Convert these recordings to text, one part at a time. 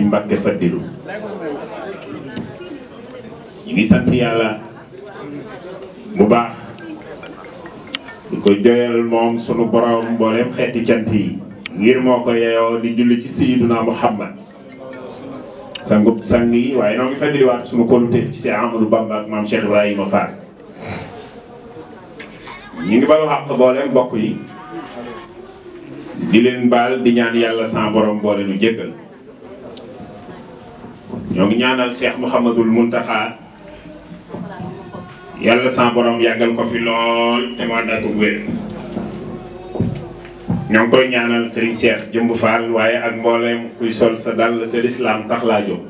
Mbàkke Fadilu ñu ngi sant yàlla bu baax di ko joyal moom sunu borom mboolem xeeti cant yi ngir moo ko yeyoo di julli ci Sayyiduna Muhammad sangub sang yi waaye noo ngi fàttaliwaat sunu kóoluteef ci Cheikh Amadou Bamba ak maam Cheikh Ibrahima Fall ñu ngi balu xaq mboolem mbokk yi di leen baal di ñaan yàlla sa borom boole nu jéggal ñoo ngi ñaanal Cheikh Mouhamadul Muntaxa yàlla sa borom yàggal ko fi lool te mu ànd ak wér ñoo ngi koy ñaanal Serigne Cheikh Jëmb Fall waaye ak mboolem kuy sol sa dal te lislaam tax laa jóg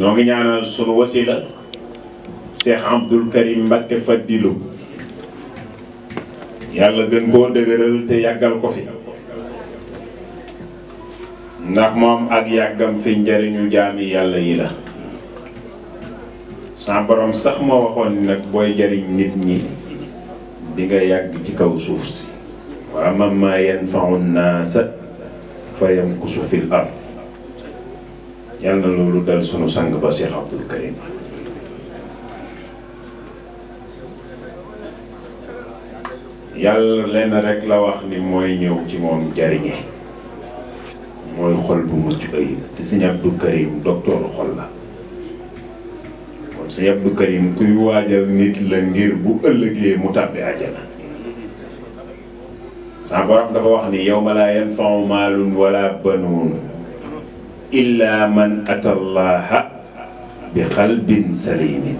ñoo ngi ñaanal sunu wasila Cheikh Abdoul Karim Mbacké Fadilu yàlla gën koo dëgëral te yàggal ko fi ndax moom ak yàggam fi njariñu jaami yàlla yi la sa borom sax moo waxoon ni nag booy jariñ nit ñi di nga yàgg ci kaw suuf si wa amma ma yanfa'u nnaasa fa yamkusu fil ard yàlla na loolu dal sunu sang ba Cheikh Abdoul Karim yàlla lenn rek la wax ni mooy ñëw ci moom jariñe mooy xol bu mucc ayib te Sëñ Abdou Karim docteur xol la kon Sëñ Abdou Karim kuy waajal nit la ngir bu ëllëgee mu tàbbi àjjana sa borom dafa wax ni yawma laa yanfa'u maalun wala banuun illa man ata Allaha bi qalbin salimin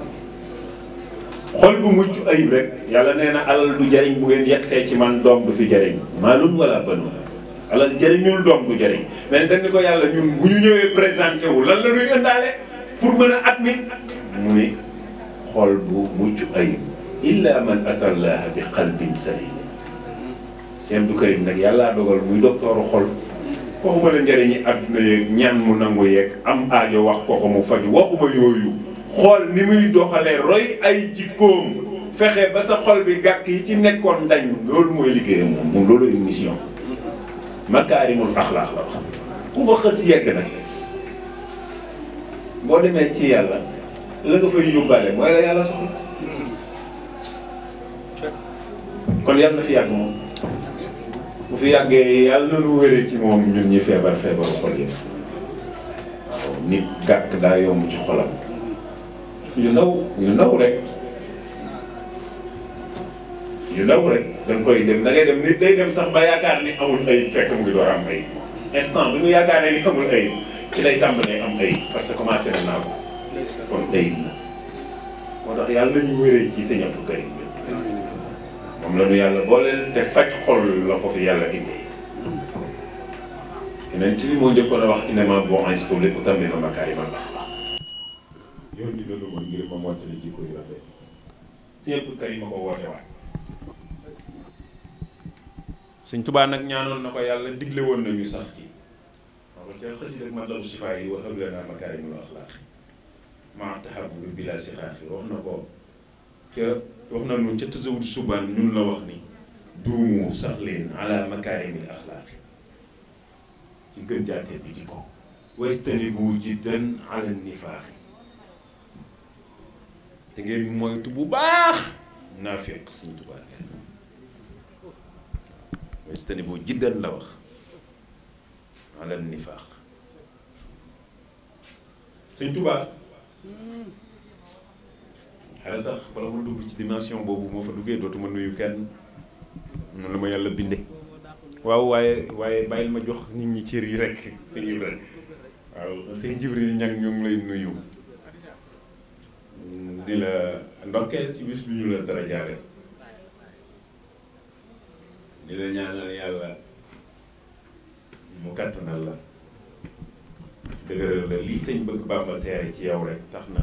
xol bu mucc ayib rek yàlla nee na alal du jariñ bu ngeen yegsee ci man doom du fi jariñ maalun wala banuun alal jëriñul doom du jëriñ mais dañ ni ko yàlla ñun bu ñu ñëwee présenté wu lan la ñuy ëndaale pour mën a admis mu ni xol bu mucc ayib illa man atallaha bi qalbin salim Sëñ Abdou Karim nag yàllaa dogal muy doktooru xol waxuma la njëriñi àdduna yeeg ñaan mu nangu yeeg am aajo wax ko mu faju waxuma yooyu xool ni muy doxalee roy ay jikkoom fexe ba sa xol bi gàkk yi ci nekkoon dañ loolu mooy liggéeyam moom loolu une mission makaarimul axlaax la wax ku fa xës yegg nag boo demee ci yàlla la nga fay yóbbaale mooy la yàlla soxla kon yàlla na fi yàgg moom bu fi yàggee yàlla na nu wéree ci moom ñun ñi feebaru xol yi waaw nit gàkk daa yomb ci xolam yu ndaw rek yu ndaw rek dañ koy dem da ngay dem nit day dem sax ba yaakaar ni amul ayib fekk mu ngi door am ayib instant bi mu yaakaar ni amul ayib ci lay tàmbalee am ayib parce que commencé na naa ko kon ayib la moo tax yàlla nañu wéree ci Sëñ Abdou Karim moom la ñu yàlla booleel te faj xol la ko fi yàlla indi yeneen ci bi moo njëkkoon a wax innamaa bu'ithtu li utammima makaarimal axlaaq yoon di doon woon ngir ma mottali jikko yu rafet Sëñ Abdou Karim ma ko woote waat Sëñ Touba nag ñaanoon na ko yàlla digle woon nañu sax ci waaw ca xasida ak Matlabu Sifaa yi wa hab lanaa makaarimul axlaaq maa tahabbul bilaa sixaaxi wax na ko ca wax na nu ca tasawudu subaan ñun la wax ni duumu sax leen ala makaarimil axlaaq ci gën jaate bi ci ko wajtanibu jiddan ala nifaax te ngeen moytu bu baax naafiq Sëñ Touba wajtanibu jiddan la wax ala nifaax Sëñ Touba xale sax bala ma dugg ci dimension boobu moo fa duggee dootuma nuyu kenn noonu la ma yàlla binde waaw waaye bàyyil ma jox nit ñi cër yi rek sëñ Ibra waaw sëñ Jibril ñang ñu ngi lay nuyu di la ndokkeel ci bis bi ñu la dara jaare di la ñaanal yàlla mu kattanal la dëgëral la lii sëñ bëgg Bàmba seere ci yow rek tax na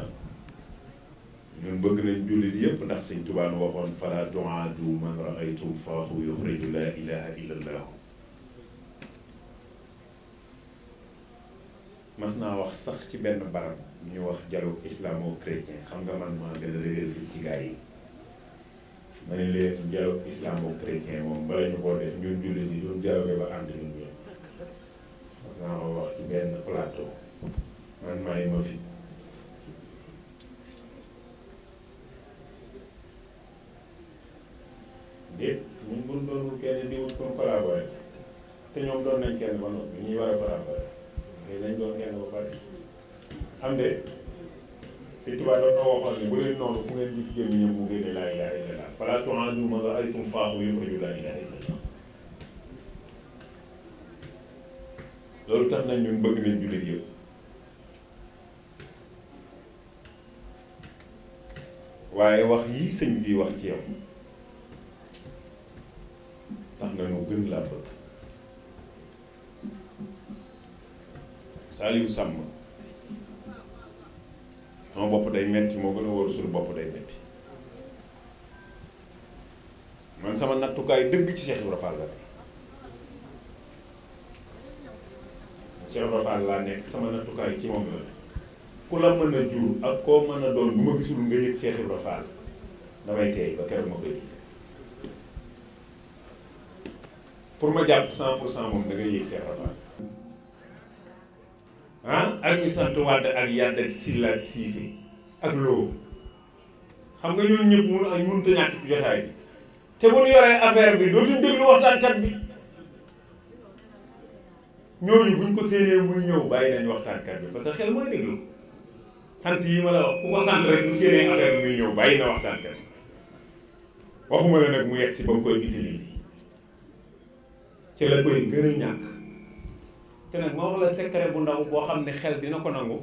ñun bëgg nañ jullit yépp ndax Sëñ Tuubaa nu waxoon fala tuaadu man raaytum faahu yuxriju la ilaha illa allah mas naa wax sax ci benn barab ñu wax dialogue islamo-chrétien xam nga man maa gën a dëgër fii ci gaa yi ma ne leen dialogue islamo-chrétien moom bala ñu koo def ñun jullit yi ñun dialogue ba ànd ñun ñëpp te ñoom doon nañ kenn ba noppi ñuy war a parapare léegi nañ doon kenn ba pare am de Sëñ Tuubaa doon na waxoon ne bu leen noonu ku ngeen gis gémmiñam mu génne laa ilaaha illallaah falaa tu'aadu man ra'aytum faahu yuxriju laa ilaaha illallaah. loolu tax nañ ñun bëgg nañ jullit yëpp waaye wax yii sëñ bi wax ci yow tax na ñu gën laa bëgg. Saliou Samb sama bopp day metti moo gën a wóor suñu bopp day metti man sama nattukaay dëgg ci Cheikh Ibra Fall la Cheikh Ibra Fall laa nekk sama nattukaay ci moom la ku la mën a jur ak koo mën a doon bu ma gisul nga yëg Cheikh Ibra Fall damay teey ba keroog ma koy gis pour ma jàpp 100% moom da ngay yëg Cheikh Ibra Fall ak ñu sant Wàdd ak Yàdd ak Silla ak Siise ak Lo xam nga ñooñu ñëpp mënut a ñàkk ci jotaay bi te bu ñu yoree affaire bi dootuñ déglu waxtaankat bi ñooñu buñ ko séenee muy ñëw bàyyi nañ waxtaankat bi parce que xel mooy déglu sant yi ma la wax ku ko sant rek bu séenee affaire bi muy ñëw bàyyi na waxtaankat bi waxuma la nag mu yegg si ba mu koy utiliser ci la koy gën a ñàkk. te nag ma wax la secret bu ndaw boo xam ne xel dina ko nangu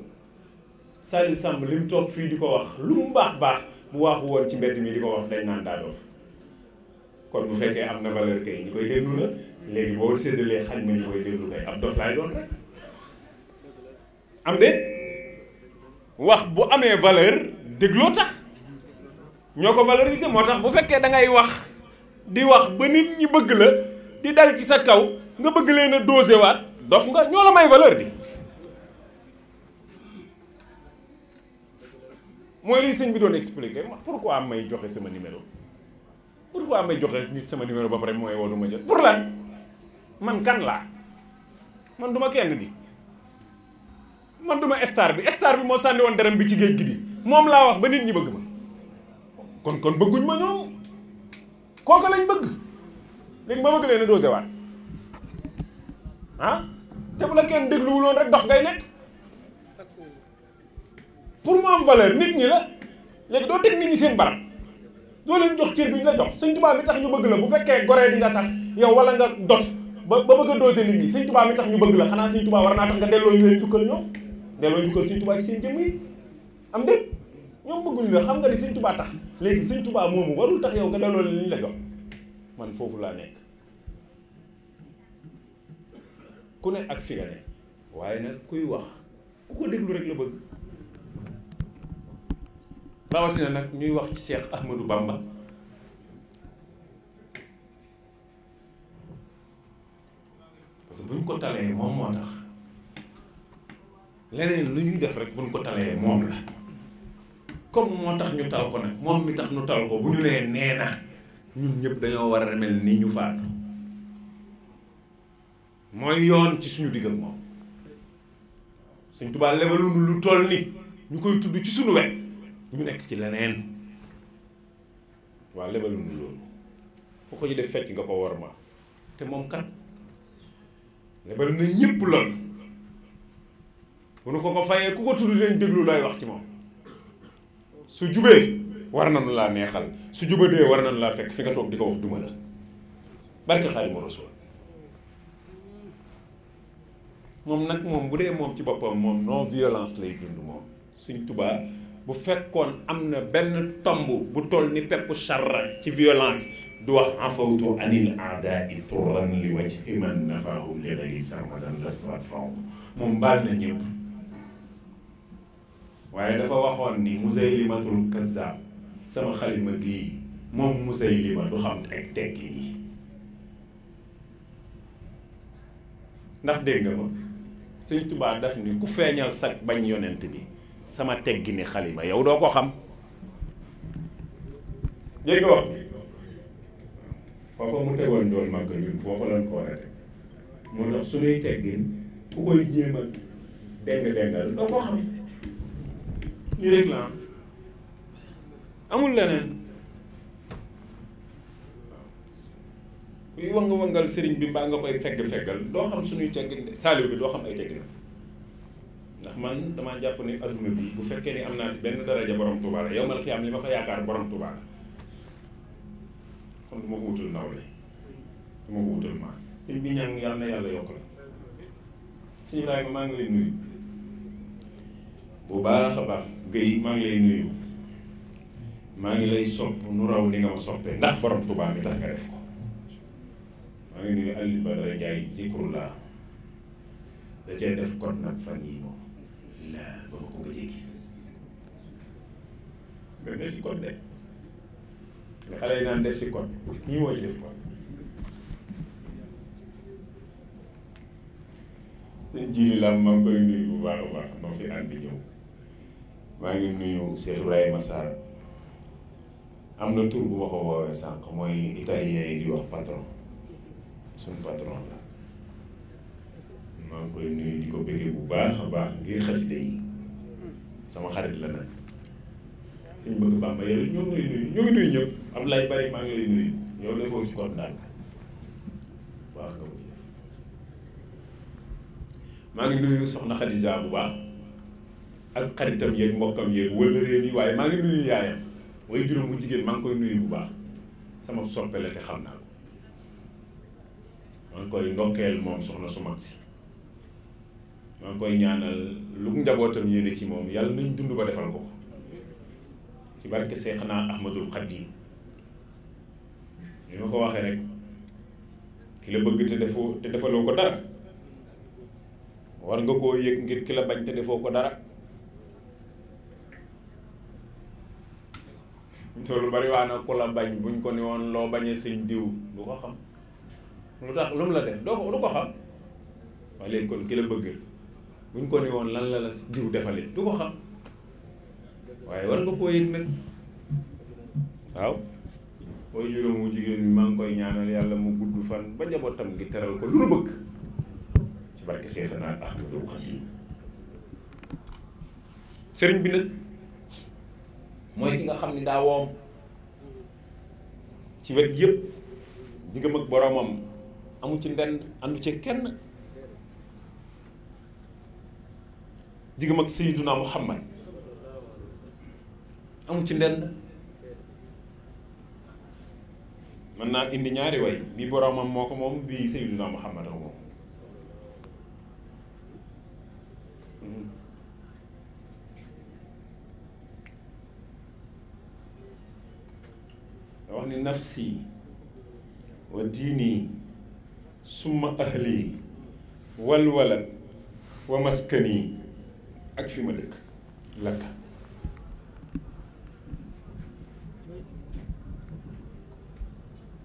Saliou Samb li mu toog fii di ko wax lu mu baax baax bu waaxu woon ci mbedd mi di ko wax dañ naan daa dof kon bu fekkee am na valeur kay ñi koy déglu la léegi boo séddalee xañ ma ñi koy déglu kay ab dof laay doon rek am de wax bu amee valeur dégloo tax ñoo ko valoriser moo tax bu fekkee da ngay wax di wax ba nit ñi bëgg la di dal ci sa kaw nga bëgg leen a dosé waat dof nga ñoo la may valeur bi mooy lii sëñ bi doon expliqué pourquoi may joxe sama numéro pourquoi may joxe nit sama numéro ba pare mooy woo du ma jot pour lan man kan laa man duma kenn di man duma star bi moo sànni woon dërëm bi ci géej gi di moom laa wax ba nit ñi bëgg ma kon bëgguñ ma ñoom kooku lañ bëgg léegi ma bëgg leen a dosé waat te bu la kenn dégluwuloon rek dox ngay nekk pour mu am valeur nit ñi la léegi doo teg nit ñi seen barab doo leen jox cër bi ñu la jox Sëñ Tuubaa mi tax ñu bëgg la bu fekkee goree di nga sax yow wala nga dof ba bëgg a doser nit ñi Sëñ Tuubaa mi tax ñu bëgg la xanaa Sëñ Tuubaa war naa tax nga delloo ñu leen jukkal ñoom delloo jukkal Sëñ Tuubaa ci seen jëmm yi am déet ñoom bëgguñ la xam nga ni Sëñ Tuubaa tax léegi Sëñ Tuubaa moomu warul tax yow nga delloo leen li ñu la jox man foofu laa nekk ku ne ak fi nga ne waaye nag kuy wax ku ko déglu rek la bëgg rawatina nag ñuy wax ci Cheikh Ahmadou Bamba parce que bu ñu ko talee moom moo tax leneen lu ñuy def rek bu ñu ko talee moom la comme moo tax ñu tal ko nag moom mi tax ñu tal ko bu ñu nee nee na ñun ñëpp dañoo war a mel ni ñu faatu mooy yoon ci suñu digg ak moom Sëñ Tuubaa lebaluñu lu toll ni ñu koy tudd ci suñu wet ñu nekk ci leneen waaw lebaluñu loolu foo ko ci def fecc nga ko war ma te moom kat lebal na ñëpp lool bu nu ko fayee ku ko tudd leen déglu looy wax ci moom su jubee war nañu laa neexal su jubadee war nañu laa fekk fi nga toog di ko wax duma la barke Xaadimu Rasuul moom nag moom bu dee moom ci boppam moom non violence lay dund moom Sëñ Tuubaa bu fekkoon am na benn tomb bu toll ni peppu charra ci violence du wax afawtu anil aadaa'i turran li wajhi man nafaahu li ghayri sarmadan lasfaat faw moom baal na ñëpp waaye dafa waxoon ni Musaylimatul Kazzaab sama xalima gii moom Musaylima du xam ak tekki yi ndax dégg nga ma Sëñ Tuubaa daf ni ku feeñal sag bañ yonent bi sama teggi ni xalima yow doo ko xam dégg nga wax foofa mu tegoon doon màgg ñun foofa lañ ko war a teg moo tax suñuy teggin ku koy jéem a déng-déngal doo ko xam lii rek la amul leneen kuy wangal sëriñ bi mbaa nga koy feggal doo xam suñuy teggin Saliou bi doo xam ay teggin ndax man damaa jàpp ni adduna bi bu fekkee ni am naa benn daraja borom Touba la yow mal xiyaam li ma ko yaakaar borom Touba la kon du ma ko wutal nawle du ma ko wutal maas sëñ bi ñaan yàlla na yàlla yokk la sëñ Ibrahima maa ngi lay nuyu bu baax a baax Guèye maa ngi lay nuyu maa ngi lay sopp nu raw ni nga ma soppee ndax borom Touba mi tax nga def ko maa ngi nuyu Aliou Badara Ndiaye Zikrullah da cee def code nag fan yii moom laa ba ma ko nga cee gis nga def ci code de nga xale yi naan def ci code ñii moo ci def code sëñ Jili Lam maa ngi koy nuyu bu baax a baax moo fi ànd bi ñëw maa ngi nuyu Cheikh Ibrahima Fall am na tur bu ma ko woowee sànq mooy li italien yi di wax patron suñu patron la maa ngi koy nuyu di ko bëggee bu baax a baax ngir xaside yi sama xarit la nag suñ bëgg Bàmba yow ñoo ngi lay nuyu ñoo ngi nuyu ñëpp Abdoulaye Bari maa ngi lay nuyu yow defoo ci code ndànk baax nga ko def maa ngi nuyu soxna Khadija bu baax ak xaritam yeeg mbokkam yeeg wala réew yi waaye maa ngi nuyu yaayam mooy juróom bu jigéen maa ngi koy nuyu bu baax sama soppe la te xam naa ko maa ngi koy ndokkeel moom soxna su mag si maa ngi koy ñaanal lu njabootam yéene ci moom yàlla nañ dund ba defal ko ci barke Seexna Ahmadul Xadim li ma ko waxee rek ki la bëgg te defaloo ko dara war nga koo yëg ngir ki la bañ te defoo ko dara loolu bari waa na ku la bañ buñ ko ni woon loo bañee sëñ diw du ko xam lu tax lu mu la def du ko xam waaye léegi kon ki la bëgg buñ ko ni woon lan la diw defalee du ko xam waaye war nga koo yëg nag waaw booy juróomu jigéen bi maa ngi koy ñaanal yàlla mu gudd fan ba njabootam gi teral ko lu nu bëgg ci barke Seexna Ahmadul Xadim sëriñ bi nag mooy ki nga xam ni daa woom ci wet yëpp diggam ak boromam amu ci ndend àndu ci kenn diggam ak Sayyiduna Muhammad amu ci ndend mën naa indi ñaari way bii boromam moo ko moom bii Sayyiduna Muhammad ko moom wax ni nafsi wa diini summa ahli wal walad wa maskani ak fi ma dëkk lakka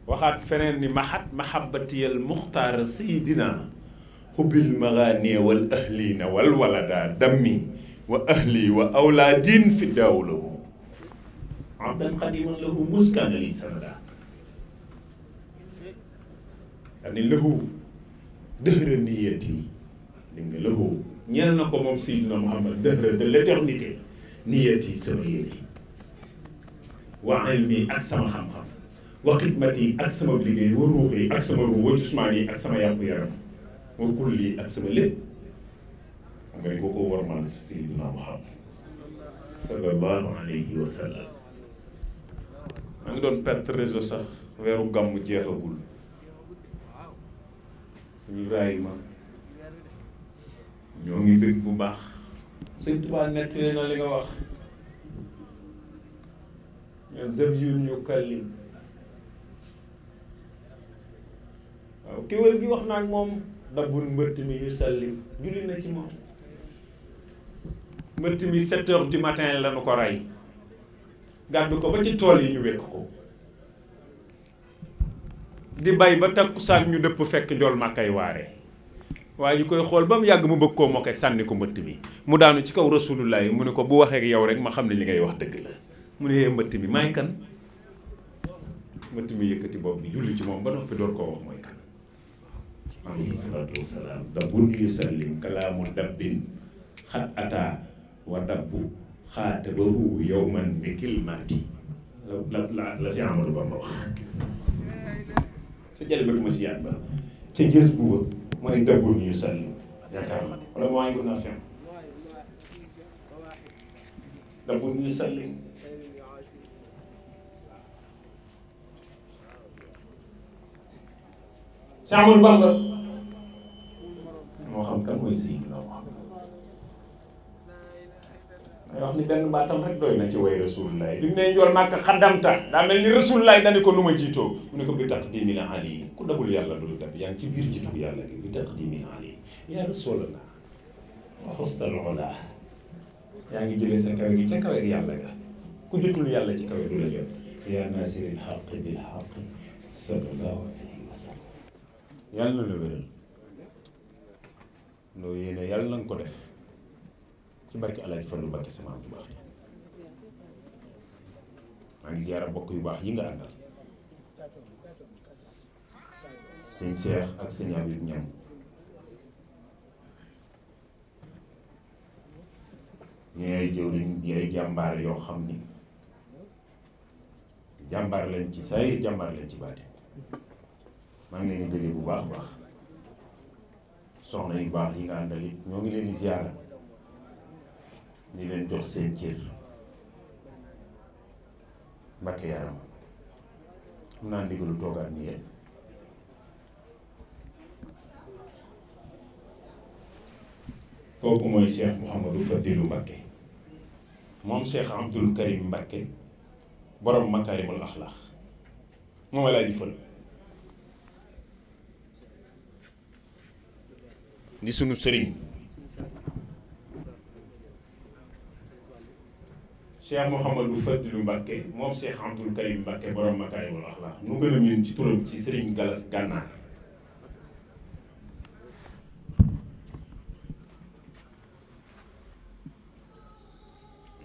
waxaat feneen ni mahabbatiyal muxtaara sayidina hubbil magaani wal ahlina wal walada dammi wa ahli wa awlaadin fi daawlahu abdan xadiman lahu muskana li sanada daani lahu dëhra niyati li nga lahu ñeel na ko moom Seydina Muhammad dëhra de l'éternité niyati sama yéene wa ilmi ak sama xam-xam wa xidmati ak sama liggéey wa ruuxi ak sama ruux wa jusmaani ak sama yàpp yaram wa kulli ak sama lépp xam nga ni koo ko war man Seydina Muhammad sallallahu alayhi wa sallam maa ngi doon perte réseau sax weeru gàmm jeexagul suñu Ibrahima ñoo ngi bëgg bu baax sëñ Tuubaa nettali na li nga wax ñoom zëb yu ñu kallim waaw kéwél gi wax naa ak moom dabbul mbëtt mi yu sallim julli na ci moom mbëtt mi 7 heures du matin la nu ko rey gàddu ko ba ci tool yi ñu wekk ko di bay ba takkusaan ñu dëpp fekk njool ma kay waare waaye ñu koy xool ba mu yàgg mu bëgg koo mokke sànni ko mbëtt mi mu daanu ci kaw rasulullah mu ne ko bu waxee ak yow rek ma xam ne li ngay wax dëgg la mu ne mbëtt mi maay kan mbëtt mi yëkkati bopp bi julli ci moom ba noppi door koo wax mooy kan alayhi salaatu wasalaam dabbun yusallim kalaamu dabbin xat ata wa dabbu xaatabahu yawman bi kilmaati la si Amadou Bamba wax sa jale bëgg ma si yaat ba ca gës bu ba mooy dabbur ñu salli yaakaar na wala moo ngi naa fen dabbur ñu salli Cheikh Ahmadou Bamba moo xam kan mooy Seydina Muhammad may wax ni benn baatam rek doy na ci way Rasulullah bi mu ne njool màkk xaddamta daa mel ni Rasulullah dani ko nu ma jiitoo mu ne ko bi taqdimil ali ku dabul yàlla dul dab yaa ngi ci biir jiitu yàlla gi bi taqdimil ali yaa Rasulullah wa husnal ula yaa ngi jëlee sa kawe gi ca kawe gi yàlla ga ku jotul yàlla ci kawe du la jot yaa nasiril xaqi bil xaqi sallallahu alayhi wa sallam yàlla na la wéral loo yéene yàlla na nga ko def ci barke Alaaji Fallu Mbàkke sama am bu baax maa ngi ziyaara bokk yu baax yi nga àndal sëñ Seex ak sëñ Abib ñam ñi ay jëwriñ ñi ay jàmbaar yoo xam ni jàmbaar lañ ci saayir jàmbaar lañ ci baati maa ngi leen di bëggee bu baax baax soxna yu baax yi nga àndal it ñoo ngi leen di ziyaara di leen jox seen cër Mbàkke yaram xam naa ndigalu toogaat nii yéen kooku mooy Cheikh Mouhamadou Fadilou Mbàkke moom Cheikh Abdoul Karim Mbàkke borom makaarimul axlaax moom laa ji fël di sunu sëriñ Cheikh Mouhamadou Fadilou Mbàkke moom Cheikh Abdoul Karim Mbàkke borom makaarimul axlaax nu gën a miin ci turam ci sëriñ Galas Gànnaar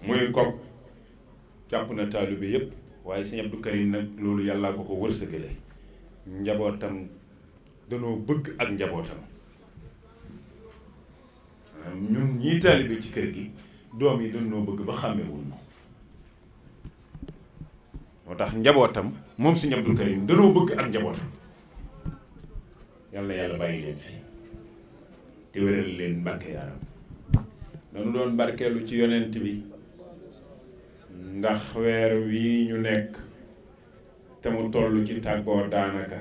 muy kook jàpp na taalibe yépp waaye sëñ Abdou Karim nag loolu yàllaa ko ko wërsëgale njabootam danoo bëgg ak njabootam ñun ñii taalibe ci kër gi doom yi danoo bëgg ba xàmmewul moo tax njabootam moom sëñ Abdou Karim danoo bëgg ak njabootam yàlla yàlla bàyyi leen fi te wéral leen Mbàkke yaram dañu doon barkeelu ci yonent bi ndax weer wii ñu nekk te mu toll ci tàggoo daanaka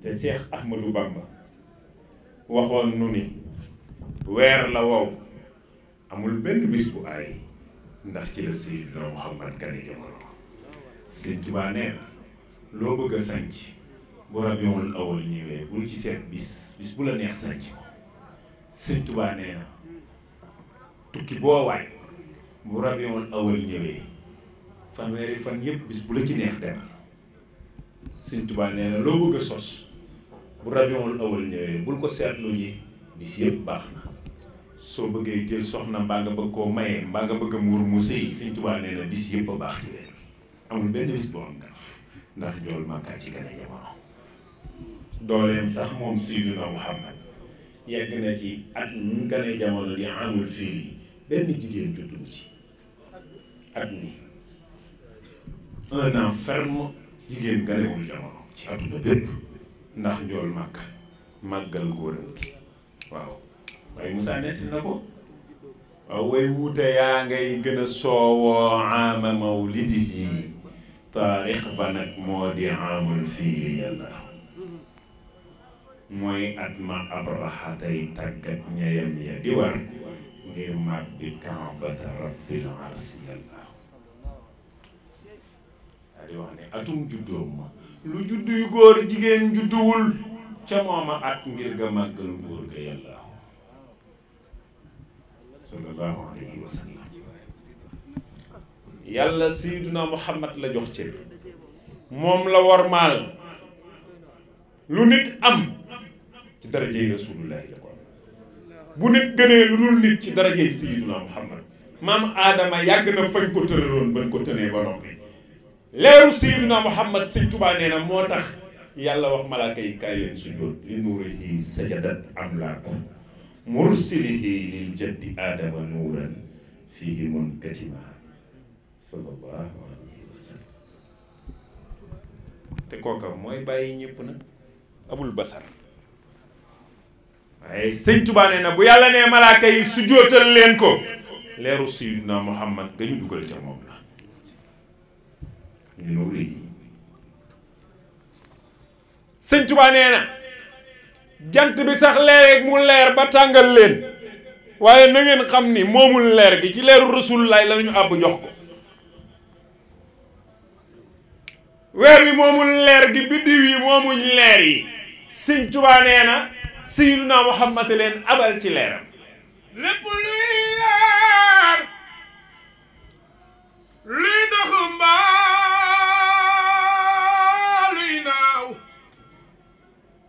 te Cheikh Ahmadou Bamba waxoon nu ni weer la wow amul benn bis bu aay ndax ci la Seydina Muhammad gane jamono Sëñ Tuubaa nee na loo bëgg a sanc bu Rabiul Awwal ñëwee bul ci seet bis bu la neex sanc ko Sëñ Tuubaa nee na tukki boo waay bu Rabiul Awwal ñëwee fanweeri fan yépp bis bu la ci neex demal Sëñ Tuubaa nee na loo bëgg a sos bu Rabiul Awwal ñëwee bul ko seetlu ji bis yépp baax na soo bëggee jël soxna mbaa nga bëgg koo maye mbaa nga bëgg a muur mu sëy Sëñ Tuubaa nee na bis yépp a baax ci weer amul benn bis boo am ndax njool màkkaa ci gën a jamono dooleem sax moom Seydina Muhammad yegg na ci at ñu gën a jamono di amul fii benn jigéen juddu ci at mi un an ferme jigéen ganewul jamono ci adduna bépp ndax njool màkk màggal góoram gi waaw waaye Moussa netti na ko waaw way wuute yaa ngay gën a soowoo ama mawlidihi taariq ba nag moo di amul fii yàlla mooy at ma Abraha tey tàggat ñeyam ya di war ngir màbbi kaabata rabbil arsi yàlla daa di wax ne atum juddoom ma lu juddu yu góor jigéen judduwul ca mooma at ngir ga màggal góor ga yàlla sallallahu alayhi wa sallam yàlla Seydina Muhammad la jox cër moom la wormaal lu nit am ci darajey rasulullahi la ko bu nit gënee lu dul nit ci darajey Seydina Muhammad maam Aadama yàgg na fañ ko tëraloon bañ ko tënee ba noppi leeru Seydina Muhammad Sëñ Tuubaa nee na moo tax yàlla wax malaaka yi kaay leen sujjóot li nuurihi sajadat amlaakum mursilihi lil jaddi aadama nuuran fihi munkatima sallallahu alayhi wa sallam te kooka mooy bàyyi ñëpp nag abul basar waaye sëñ Tuubaa nee na bu yàlla nee malaaka yi su jootal leen ko leeru Sayyidina Muhammad ga ñu dugal ca moom la ñu nuuri yi sëñ Tuubaa nee na jant bi sax leer mu leer ba tàngal leen waaye na ngeen xam ni moomul leer gi ci leeru Rasulullah la ñu àbb jox ko weer wi moomul leer gi biddiw yi moomuñ leer yi sëñ Tuubaa nee na Sayyidina Muhammad leen abal ci leeram lépp luy leer luy dox mbaa luy naaw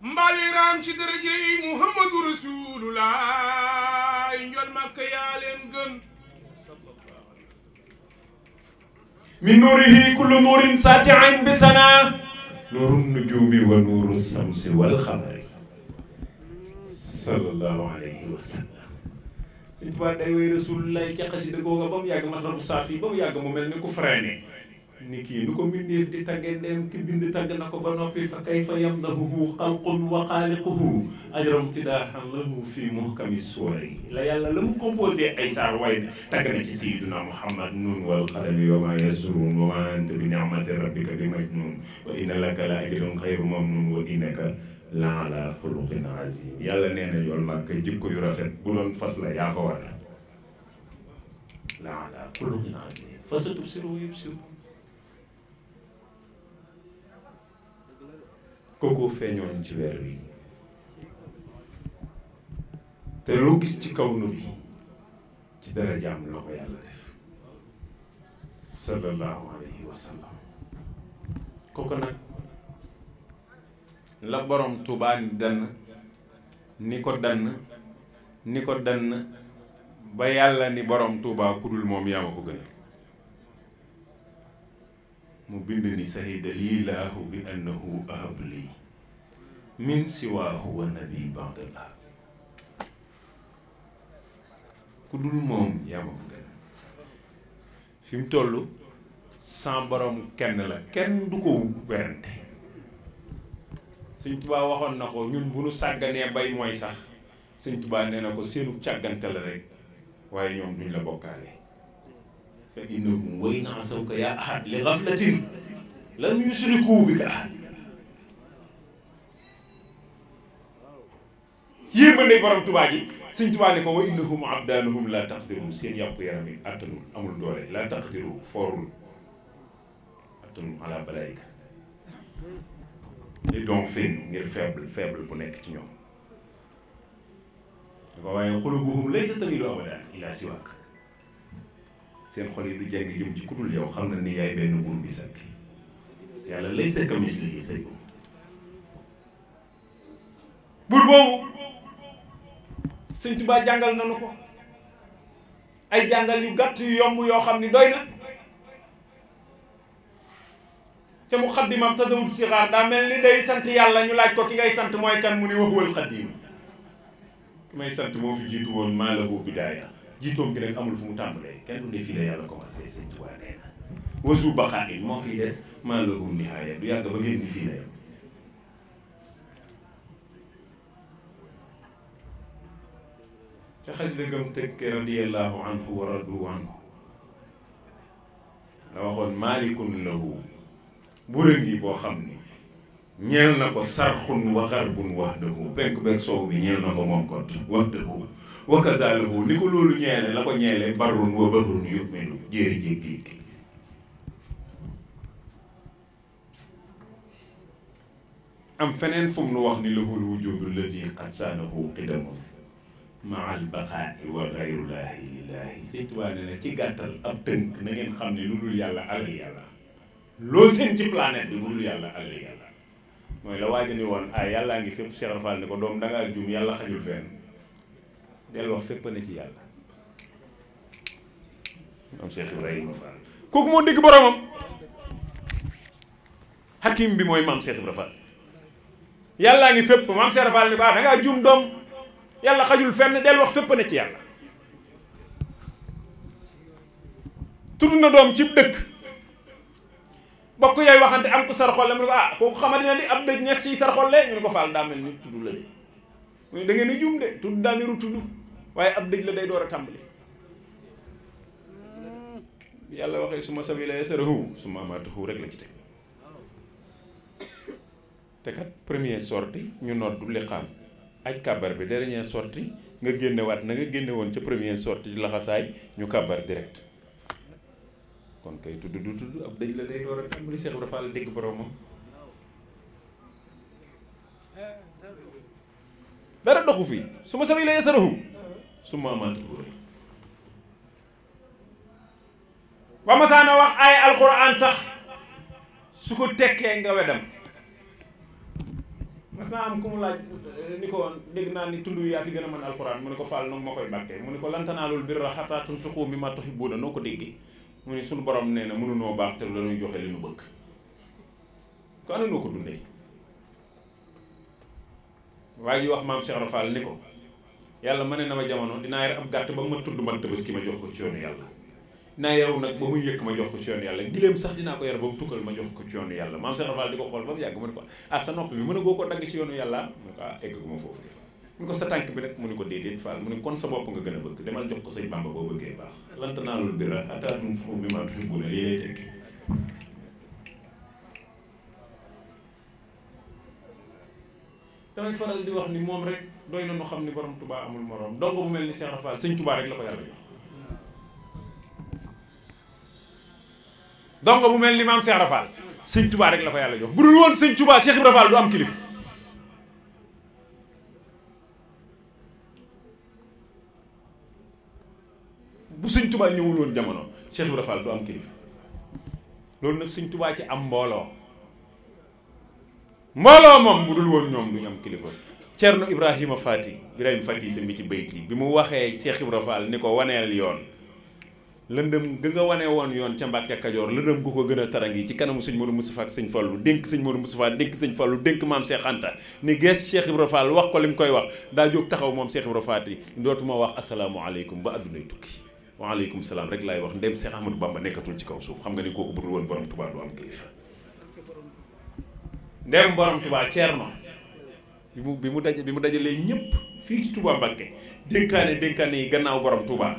mbali raam ci daraje yi Muhammadu Rasulullah njol Makka yaa leen gën min nuurihi kullu nuurin saati'in bi sana nuurun nujuumi wa nuuru samsi wal xamari sallallahu alayhi wa sallam Sëñ Tuubaa day way Rasulullah ca xasida googa ba mu yàgg masrabu saafi ba mu yàgg mu mel ni ku freiné ni kii nu ko mbindeef di tagge ndeem ki bind tagg na ko ba noppi fa kayfa yamdahuhu xalqun wa xaaliquhu ajram tidaahan lahu fi muhkami suwari la yàlla la mu composé ay saar way tagg na ci Sayyidina Muhammad nun wal qalami wa ma yasturun wa ma anta bi ni'mati rabbika bi majnun wa inna laka la ajrun xayru mamnun wa innaka la ala xuluqin azim yàlla nee na yool Makka jikko yu rafet bu doon fas la yaa ko war la ala xuluqin azim fa sa tubsiru wa yubsiru kooku feeñoon ci weer wi te loo gis ci kaw nu bi ci dara jaam la ko yàlla def sallallahu alayhi wa sallam kooku nag la borom Tuubaa ni ko dann ba yàlla ni borom Tuubaa ku dul moom yaa ma ko gënal mu bind ni sahida lillaahu bi annahu ahab lii min siwaahu wa nabi ba'dal ahab ku dul moom yaa ma ko gënal fi mu toll sans borom kenn la kenn du ko werante Sëñ Tuubaa waxoon na ko ñun bu nu sàgganee bay mooy sax Sëñ Tuubaa nee na ko seenu càggante la rek waaye ñoom duñ la bokkaale fa innahum wa in asawka yaa ahad li ghaflatin lam yusriku bika ahad yéemande borom Tuubaa ji Sëñ Tuubaa ne ko wa innahum abdaanuhum la taqdiru seen yàpp yaram yi attanul amul doole la taqdiru foorul attanul ala balaayika li doon fin ngir faible bu nekk ci ñoom ko waaye xulubuhum laysa tamiilu abadan ila siwaak seen xol yi du jeng jëm ci kudul yow xam na ni yaay benn buur bi sakk yàlla laysa kamislihi shay'un buur boobu Sëñ Tuubaa jàngal nanu ko ay jàngal yu gàtt yu yomb yoo xam ni doy na ca muqaddimam tasawud sixaar daa mel ni day sant yàlla ñu laaj ko ki ngay sant mooy kan mu ni wa huwal xaddiim ki may sant moo fi jiitu woon maa lahu bidaaya jiitoom gi nag amul fu mu tàmbalee kenn du ne fii la yàlla commencé Sëñ Tuubaa nee na wasu baqaa'in moo fiy des maa lahu nihaaya du yàgg ba ngeen ni fii la yam ca xas dëggam tëkke radiyallahu anhu wa radu anhu la waxoon maalikun lahu buurëg yi boo xam ni ñeel na ko sarxun wa xarbun wahdahu penk beeg soow bi ñeel na ko moom kot wahdahu wa kazalahu ni ko loolu ñeele la ko ñeele barrun wa bahrun yu'minu jéeri jéeg géej gi am feneen fu mu nu wax ni lahul wujudu lazi qad saanahu qidamun maa al baqaa'i wa gayrullahi lillahi Sëñ Tuubaa ne ci gàttal ab tënk na ngeen xam ne lu dul yàlla alal yàlla loo seen ci planète bi lu dul yàlla alal yàlla mooy la waaja ni woon ah yàllaa ngi fépp Cheikh Ibra Fall ni ko doom dangaa juum yàlla xajul fenn del wax fépp ne ci yàlla am Cheikh Ibrahima Fall kooku moo dégg boromam hakim bi mooy maam Cheikh Ibra Fall yàllaa ngi fépp maam Cheikh Ibra Fall ni ko ah dangaa juum doom yàlla xajul fenn del wax fépp ne ci yàlla tudd na doom cib dëkk bokk yooyu waxante am ko sar xolle mu ne ko ah kooku xamante ne di ab dëj ñes ciy sar xolle ñu ne ko Fall daa mel ni tudd la de mu ne da ngeen a jum de tudd daa niru tudd waaye ab dëj la day door a tàmbali yàlla waxee suma sabila yasarahu suma amaatuhu rek la ci teg te kat première sortie ñu noddu liqaam aj kàbbar bi dernière sortie nga génnewaat na nga génne woon ca première sortie laxasaay ñu kàbbar direct kon kay tudd du tudd ab dëj la day door a tàmbali Cheikh Ibra Fall dégg boromam dara doxu fii su ma sabila yasarahu su ma amaatuhu rek ba ma saana wax ay alxuraan sax su ko tekkee nga wedam mas naa am ku mu laaj ni ko dégg naa ni tund yaa fi gën a mën alxuraan mu ne ko Fall noonu ma koy bàkkee mu ne ko lan tanaalul birra hattaa tunfiqu mimmaa tuhibbuuna noo ko déggee mu ne suñu borom nee na mënunoo baax te dañuy joxe li nu bëgg ko ana noo ko dundee waaye ji wax maam Cheikh Ibra Fall ni ko yàlla ma ne na ma jamono dinaa yar ab gàtt ba ma tudd man Tabaski ma jox ko ci yoonu yàlla dinaa yaru nag ba muy yëkk ma jox ko ci yoonu yàlla giléem sax dinaa ko yar ba mu tukkal ma jox ko ci yoonu yàlla maam Cheikh Ibra Fall di ko xool ba mu yàgg mu ne ko ah sa nopp bi mën a goo ko dagg ci yoonu yàlla mu ne ko ah eggaguma foofu de mu ne ko sa tànk bi nag mu ne ko déedéet Fall mu ne kon sa bopp nga gën a bëgg demal jox ko sëñ Bamba boo bëggee baax lan tanaalul birra hattaa tunfiqu mimmaa tuhibbuuna lii lay teg damay faral di wax ni moom rek doy na nu xam ni borom Touba amul morom donc bu mel ni Cheikh Ibra Fall sëñ Touba rek la ko yàlla jox donc bu mel ni maam Cheikh Ibra Fall sëñ Touba rek la ko yàlla jox bu dul woon sëñ Touba Cheikh Ibra Fall du am kilifa bu sëñ Touba ñëwul woon jamono Cheikh Ibra Fall du am kilifa loolu nag sëñ Touba ci am mbooloo moom bu dul woon ñoom du ñu am kilifa Cerno Ibrahima Fati sa mi ci bayt yi bi mu waxee Cheikh Ibra Fall ni ko waneel yoon lëndëm ga nga wane woon yoon ca Mbàkke Kajoor lëndëm gu ko gën a tarangi ci kanamu sëñ Modou Moustapha ak sëñ Fallu dénk sëñ Modou Moustapha dénk sëñ Fallu dénk maam Cheikh Anta ni gees Cheikh Ibra Fall wax ko li mu koy wax daa jóg taxaw moom Cheikh Ibra Fati dootuma wax asalaamualeykum ba addunay tukki waaleykum salaam rek laay wax ndem Cheikh Ahmadou Bamba nekkatul ci kaw suuf xam nga ni kooku budul woon borom Touba du am kilifa ndem borom Touba Ceerno bi mu dajalee ñëpp fii ci Touba Mbàkke dénkaane yi gannaaw borom Touba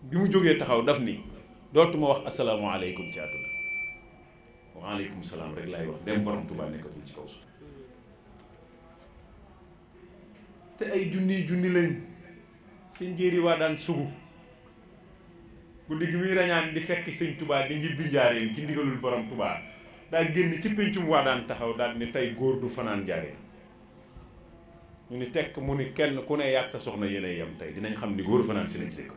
bi mu jógee taxaw daf ni dootuma wax asalaamualeykum ci àdduna waaleykum salaam rek laay wax ndem borom Touba nekkatul ci kaw suuf te ay junni lañ seen njéeri waa daan sugu guddi gi muy rañaan di fekk sëñ Touba di ngir bi njaareem ci ndigalul borom Touba daa génn ci péncum waa daan taxaw daal ni tey góor du fanaan njaareem ñu ni tekk mu ni kenn ku ne yàgg sa soxna yéenay yem tey dinañ xam ni góor fanaan si na ci dëkk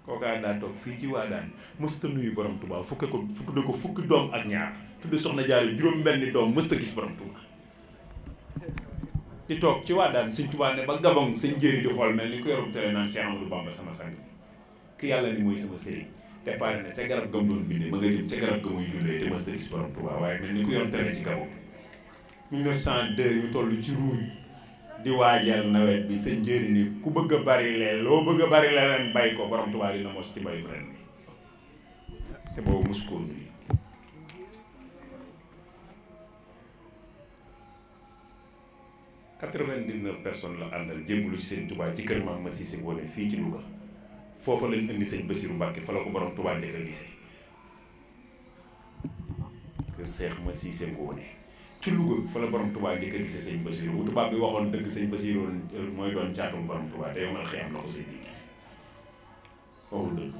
kookaa daa toog fii ci waa daan mësta nuyu borom Touba fukki doom ak ñaar tudde soxna jaare juróom benni doom mësta gis borom Touba di toog ci waa daan sëñ Touba ne ba gabon sëñ njëri di xool mel ni ku yorum tele naan Cheikh Amadou Bamba sama sang ki yàlla ni mooy sama sëriñ te pare na ca garab gam doon bindee ma nga jëm ca garab ga muy jullee te mësta gis borom Touba waaye mel ni ku yorum tele ci gabon 1902 ñu toll ci ruuj di waajal nawet bi sëñ njëri ni ku bëgg a bari leen loo bëgg a bari leen bay ko borom Touba dina mos ci mbayu ren bi te boobu mos koo nuyu 99 personnes la àndal jébbalu ci sëñ Touba ci kër maam ma Cissé Ngoné fii ci Louga foofa lañ indi sëñ Bassirou Mbacke fa la ko borom Touba njëkk a gisee kër Seex ma Cissé Ngoné ci Louga fa la borom Touba njëkk a gisee sëñ Bassirou bu tubaab bi waxoon dëgg sëñ Bassirou mooy doon caatum borom Touba te yow mal xëy am la ko sëñ bi gis waxul dëgg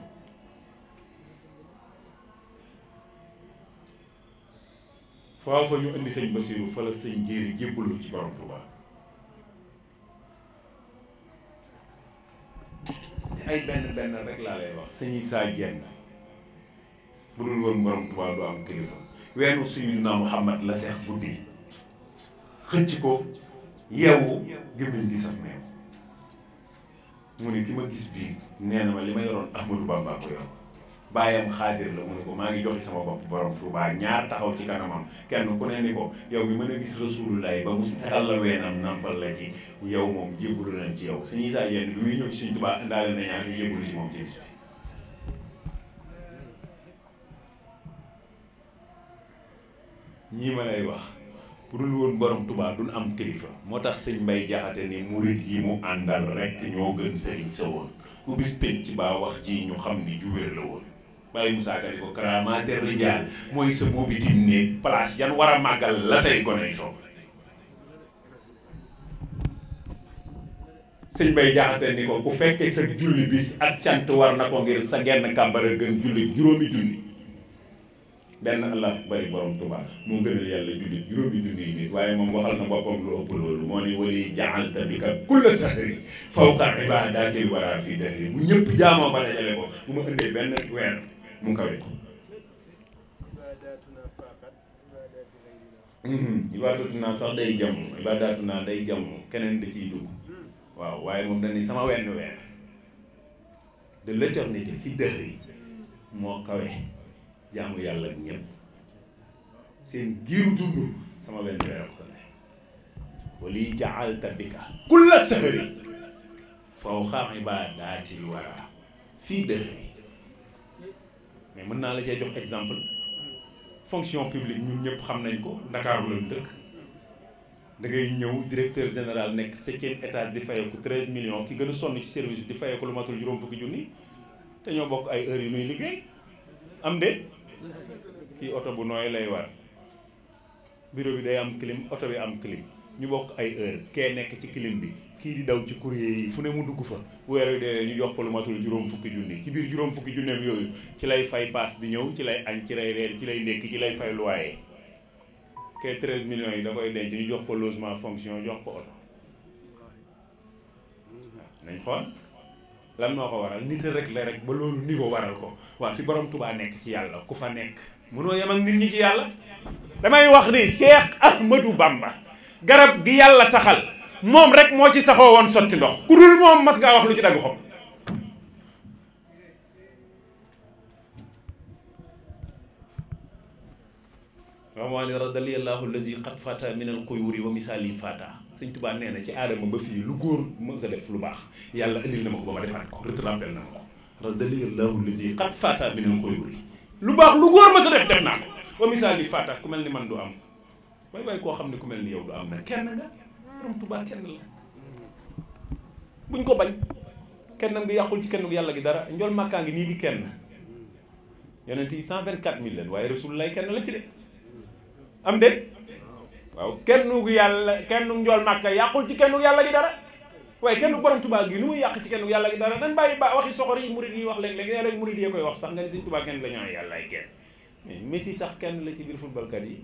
foofa ñu indi sëñ Bassirou fa la sëñ Jéeri jébbalu ci borom Touba ay benn rek laa lay wax sëñ Issa Dieng bu dul woon borom Touba du am kilifa weenu Sayyidina Muhammad la seex guddi xëcc ko yeewu gémmiñ gi saf meew mu ne ki ma gis bii nee na ma li ma yoroon Ahmadou Bamba ko yor bàyyam xaadir la mu ne ko maa ngi joxe sama bopp borom Touba ñaar taxaw ci kanamam kenn ku ne ni ko yow mi mën a gis rasulullah ba mu xetal la weenam nampal la ci yow moom jébbalu nañ ci yow suñu saa yenn bi muy ñëw ci suñ Touba indaale na ñaar ñu jébbalu ci moom ci bis bi ñii ma lay wax bu dul woon borom Touba duñ am kilifa moo tax sëñ Mbay Jaxate ni murit yi mu àndal rek ñoo gën sëriñ sa woon ku bis pénc ci baa wax ji ñu xam ni ju wér la woon bàyyi Musaa Ka ni ko karaamaate rijaal mooy sa boobitim ne place yan war a màggal la say gone toog sëñ Mbay Jaxate ni ko ku fekke sa julli bis ak cant war na ko ngir sa genn kàmbara gën julli juróomi junni benn Allah bari borom Touba moo gënal yàlla julli juróomi junni nit waaye moom waxal na boppam lu ëpp loolu moo ni wali jaxalta bi ka kulla sahri fawqa ibadatil wara fii dahri bu ñëpp jaamoo ba dajale ko bu ma indee benn weer mu kawe ko ibaadatuna sax day jam ibaadatuna day jam keneen da ciy dugg waaw waaye moom dañ ni sama wenn weer de l'éternité fi dahri moo kawe jaamu yàlla ak ñëpp seen giiru dund sama wenn weer ko ne wali ja'alta bika kulla sahri fawqa ibadatil wara fii dahri mais mën naa la cee jox exemple fonction publique ñun ñëpp xam nañ ko Ndakaaru lañu dëkk da ngay ñëw directeur général nekk 7e étage di fayeeku 13 millions ki gën a sonn ci service bi di fayeeku lu matul juróom fukki junni te ñoo bokk ay heures yu nuy liggéey am de kii oto bu nooy lay war bureau bi day am clim oto bi am clim ñu bokk ay heure kee nekk ci clim bi kii di daw ci courrier yi fu ne mu dugg fa weer wi dee ñu jox ko lu matul juróom fukki junni ci biir juróom fukki junneem yooyu ci lay fay paas di ñëw ci lay añ ci lay reer ci lay ndékki ci lay fay loyer kee 13 millions yi da koy denc ñu jox ko logement fonction jox ko oto nañ xool lan moo ko waral nit rek la rek ba loolu niveau waral ko waa fi borom Touba nekk ci yàlla ku fa nekk mënoo yem ak nit ñi ci yàlla damay wax ni Cheikh Ahmadou Bamba garab gi yàlla saxal moom rek moo ci saxoo woon sotti ndox ku dul moom mas ngaa wax lu ci dagg xob wamaa li radaliyallahu allazi qad fata min al quyuri wa misali fata sëñ Tuubaa nee na ci aadama ba fii lu góor mën sa def lu baax yàlla indil na ma ko ba ma defaat ko retrappel na ma ko radaliyallahu allazi qad fata min al quyuri lu baax lu góor ma sa def naa ko wa misali fata ku mel ni man du am way koo xam ne ku mel ni yow du am na kenn nga borom Tuubaa kenn la buñ ko bañ kennam ngi yàqul ci kenn yàlla gi dara njool màkkaa ngi nii di kenn yonent yi 124 000 leen waaye rasulullah kenn la ci de am de waaw kennu yàlla kennu njool màkka yàqul ci kennu yàlla gi dara waaye kennu borom Tuubaa gi lu muy yàq ci kennu yàlla gi dara dañ bàyyi ba waxi soxor yi murid yi wax léeg-léeg murid yi koy wax sax nga ni Sëñ Tuubaa kenn la ñu yàlla ay kenn mais Messi sax kenn la ci biir footballkat yi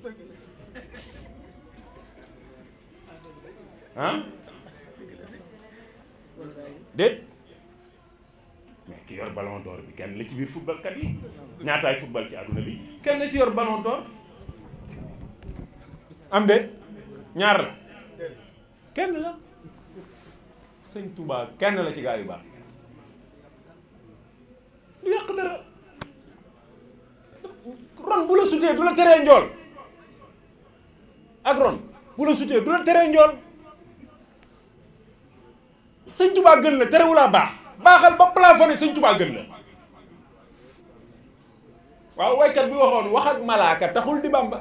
ah déet mais ki yor ballon d'or bi kenn la ci biir footballkat yi ñaataay football ci àdduna bi kenn la ci yor ballon d'or am de ñaar la kenn la Sëñ Tuubaa kenn la ci gaa yu baax du yàq dara ron bu la sutee du la teree njool ak ron bu la sutee du la teree njool Sëñ Tuubaa gën la terewulaa baax baaxal ba plafonné Sëñ Tuubaa gën la waaw waykat bi waxoon wax ak malaaka taxul di Bàmba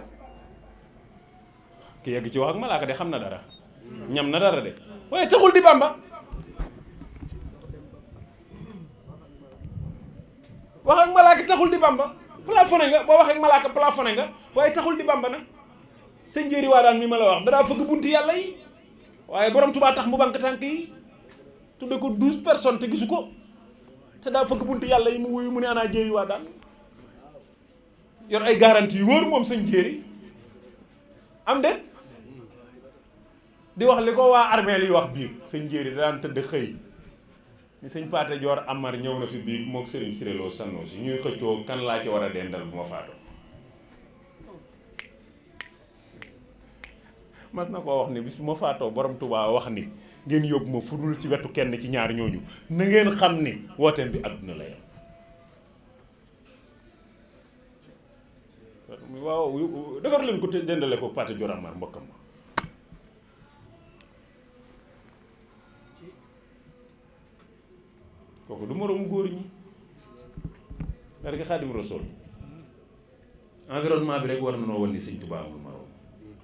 ki yegg ci wax ak malaaka de xam na dara ñam na dara de waaye taxul di Bàmba wax ak malaaka taxul di Bàmba plafonné nga boo wax ak malaaka plafonné nga waaye taxul di Bàmba nag sëñ Njéeri waa daan mi ma la wax danaa fëgg bunti yàlla yi waaye borom Tuubaa tax mu bank tànk yi tudde ko 12 personnes te gisu ko te daa fëgg bunti yàlla yi mu wuyu mu ne anaa Njéeri waa daan yor ay garantie yu wóor moom sëñ Njéeri am de di wax li ko waa armée yi wax biir sëñ Njéeri daan tëdd xëy ni sëñ Paate Joor Amar ñëw na fi biir mook Sëriñ Siréloo Sannoo si ñuy xëccoo kan laa ci war a dendal bu ma faatoo mas na koo wax ni bis bu ma faatoo borom Tuubaa wax ni ngeen yóbbu ma fudul ci wetu kenn ci ñaar ñooñu na ngeen xam ni wooteem bi àdduna la yam waaw defar leen ko te dendale ko Pate Joramar mbokkam ma kooku du moroomu góor ñi parce que Xaadim Rasuul environnement bi rek war na noo wan ni Sëñ Touba amul morom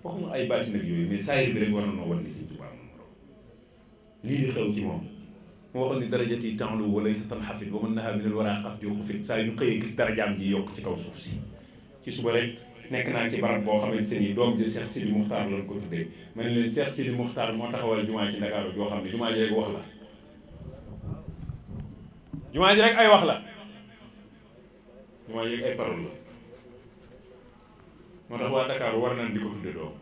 waxuma ay baati nag yooyu mais saayir bi rek war na noo wan ni Sëñ Touba amul morom lii di xew ci moom mu waxoon ni darajati ta'lu wa laysa tanxafid wa man naha min al-wara qaf ju fit saa yu xëyee gis darajaam ji yokk ci kaw suuf si ci suba rek nekk naa ci barab boo xamante ni doom ji Cheikh Sidi Muxtaar lañ ko tuddee ma ne leen Cheikh Sidi Muxtaar moo taxawal jumaa ci Ndakaaru joo xam ne jumaa ji rek wax la jumaa ji rek ay wax la jumaa ji rek ay parole la moo tax waa Dakar war nañ di ko tudde doom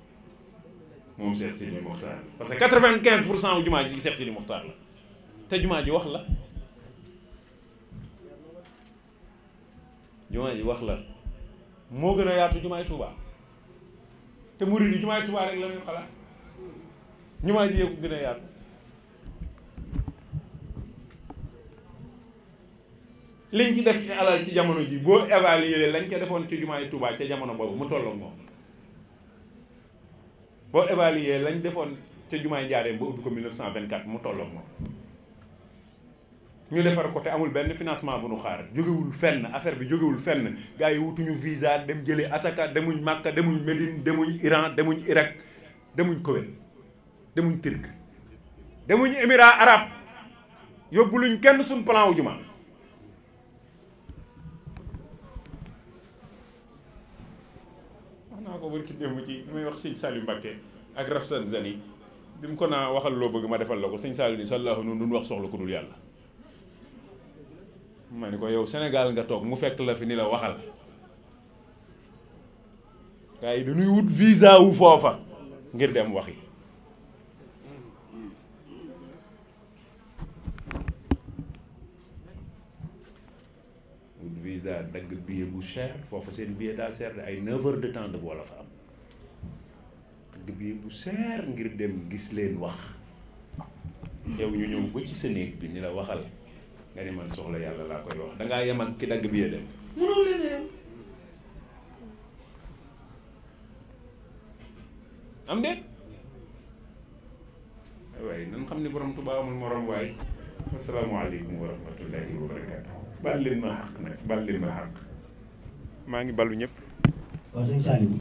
moom Cheikh Sidi Muxtaar parce que 95% wu jumaa ji Cheikh Sidi Muxtaar la te jumaa ji wax la jumaa ji wax la moo gën a yaatu jumaay Touba te murid yi jumaay Touba rek la ñuy xalaat jumaa ji yee ko gën a yaatu liñ ci def ci alal ci jamono ji boo évaluer lañ ca defoon ci jumaay Touba ca jamono boobu mu tolloog moom boo évaluer lañ defoon ca jumaay Njaaréem ba ubbi ko 1924 mu tolloog moom ñu defar ko te amul benn financement bu nu xaar jógewul fenn affaire bi jógewul fenn gars yi wutuñu visa dem jëlee asaka demuñ Makka demuñ Médine demuñ Iran demuñ Irak demuñ Koweït demuñ Turc demuñ Émirats arabes yóbbu luñ kenn suñ plan wu juma wax naa ko barki démb ci may wax sëñ Saliou Mbacké ak Rafsan Zani bi mu ko naa waxal loo bëgg ma defal la ko sëñ Saliou ni sallahu noonu duñ wax soxla ko dul yàlla ma ni ko yow Sénégal nga toog mu fekk la fi ni la waxal gars yi dañuy wut visa wu foofa ngir dem waxi wut visa dagg billet bu cher foofa seen billet daa cher ay 9 heures de temps de vol la fa am dagg billet bu cher ngir dem gis leen wax yow ñu ñëw ba ci sa néeg bi ni la waxal nga ni man soxla yàlla laa koy wax dangaa yem ak ki dagg bi dem mënoo leen a yem am déet waaye nan xam ni borom Tuubaa amul morom waaye asalaamaaleykum wa rahmatullahi wa barakaatu baal leen ma xaq nag baal leen ma xaq maa ngi balu ñëpp